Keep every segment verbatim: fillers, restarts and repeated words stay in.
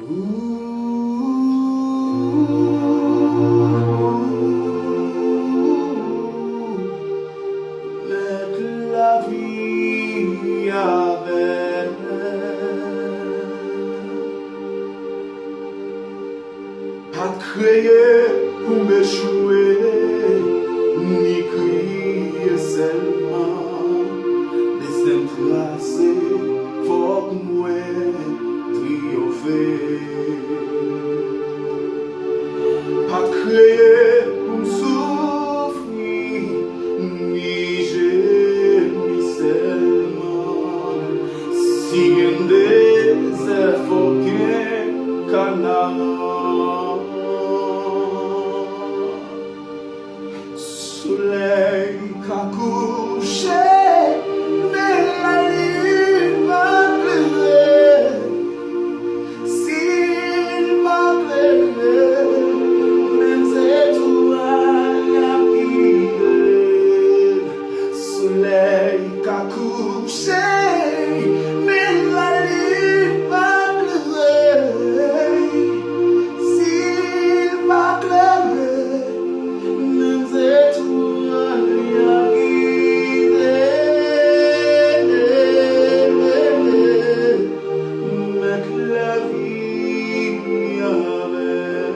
Mèt lavi avè m. Pa t kreye pou m echwe, ni kriye sèlman. Desten m trase, fòk mwen triyonfe. Pa t kreye pou m soufri, ni jemi sèlman. Si gen dezè, fòk gen Kanan. Solèy ka kouche, men lalin pa klere. Si l pa klere, menm zetwal y ap gide. Solèy ka kouche, men lalin pa klere. Si l pa klere, menm zetwal y ap gide. Mèt lavi avè m.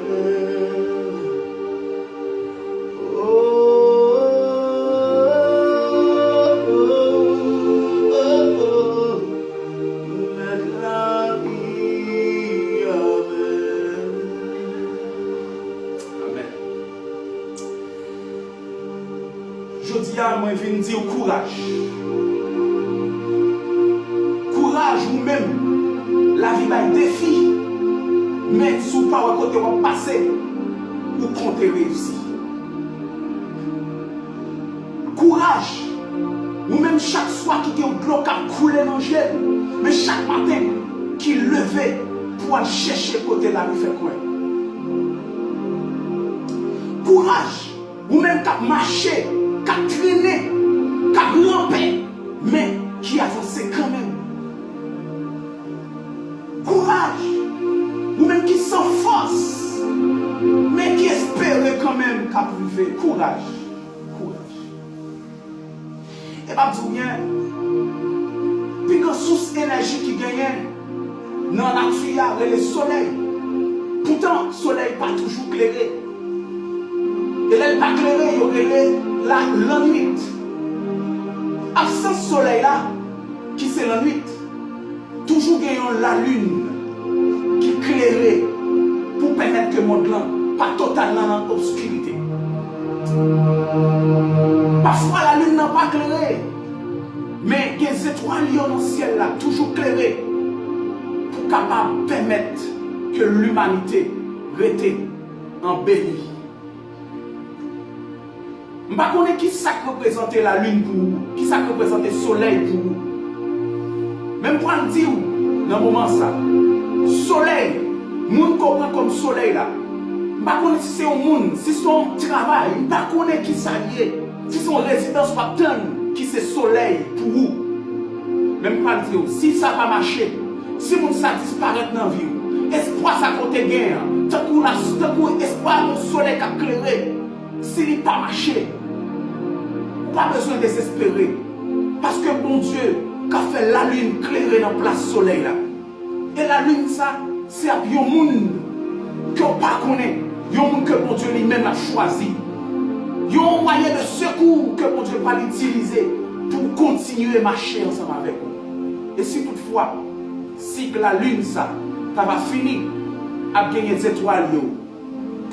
Oh, oh, oh, oh. Mèt lavi avè m. Amèn. Jodi a, mwen vin di w kouraj. Kouraj ou menm. Lavi bay defi. Men si w pa wè kote w ap pase, ou konte reyisi. Kouraj ou menm, chak swa ki gen yon dlo k ap koule nan je l, men chak maten ki leve pou al chèche kote lari fè kwen. Kouraj ou menm k ap mache, k ap trennen, k ap ranpe, men ki avanse kanmenm. Kouraj ou menm ki san fòs, men ki espere kanmenm k ap rive. Kouraj, kouraj. E m ap di w byen, pi gran sous enèji ki genyen nan nati a rele solèy. Poutan, solèy pa toujou klere. E lè l pa klere, yo rele la lannwit. Absans solèy la, ki se lannwit, toujou gen yon lalin ki klere pou pèmèt ke mond lan pa totalman nan obskirite. Pafwa lalin nan pa klere, men gen zetwal yo nan syèl la toujou klere pou kapab pèmèt ke limanite rete anbeli. M pa konnen ki sa k reprezante lalin pou ou, ki sa k reprezante solèy pou ou. Men m pral di w nan moman sa, solèy, moun ke w pran kòm solèy la, m pa konnen si se yon moun, si se yon travay, m pa konnen ki sa l ye, si se yon rezidans w ap tann ki se solèy pou ou. Men m pral di w, si sa pa mache, si moun sa disparèt nan vi w, espwa sa ke w te gen an, tankou la, tankou espwa yon solèy k ap klere, si li pa mache, ou pa bezwen dezespere, paske Bondye ka fè lalin klere nan plas solèy la. E lalin sa, se ap yon moun ke w pa konnen, yon moun ke Bondye li menm ap chwazi, yon mwayen de sekou ke Bondye pral itilize pou w kontinye mache ansanm avèk ou. E si toutfwa sik lalin sa ta va fini, ap genyen zetwal yo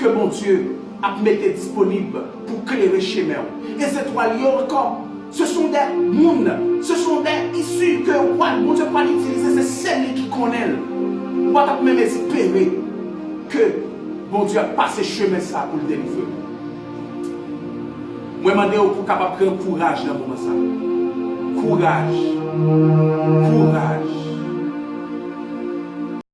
ke Bondye ap mete disponib pou klere chemen w. E zetwal yo ankò, se sont des moun, se sont des isi ke w pral, Bondye pral itilize, se sèl li ki konnen l. Ou pa t ap menm espere ke Bondye ap pase chemen sa pou l delivre w. Mwen mande w pou w kapab pran kouraj nan moman sa. Kouraj. Kouraj.